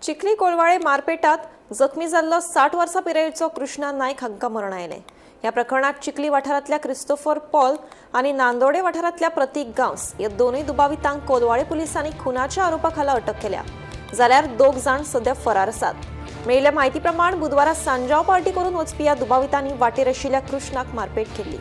चिखली कोलवाळे मारपेटात जखमी जाल्लो 60 वर्सां पिरायेचो कृष्णा नायक हांकां मरण आयलें. ह्या प्रकरणात चिखली वाठारांतल्या क्रिस्तोफर पॉल आनी नांदोडे वाठारांतल्या प्रतीक गांवस ह्या दोनूय दुबावितांक कोलवाळे पुलिसांनी खुनाच्या आरोपा खाला अटक केल्या, जाल्यार 2 जाण सध्या फरार आसात. मेळिल्ल्या म्हायती प्रमाण बुधवारा सांजाव पार्टी करून वचपी ह्या दुबावितांनी वाटेर आशिल्ल्या कृष्णाक मारपेट केल्ली.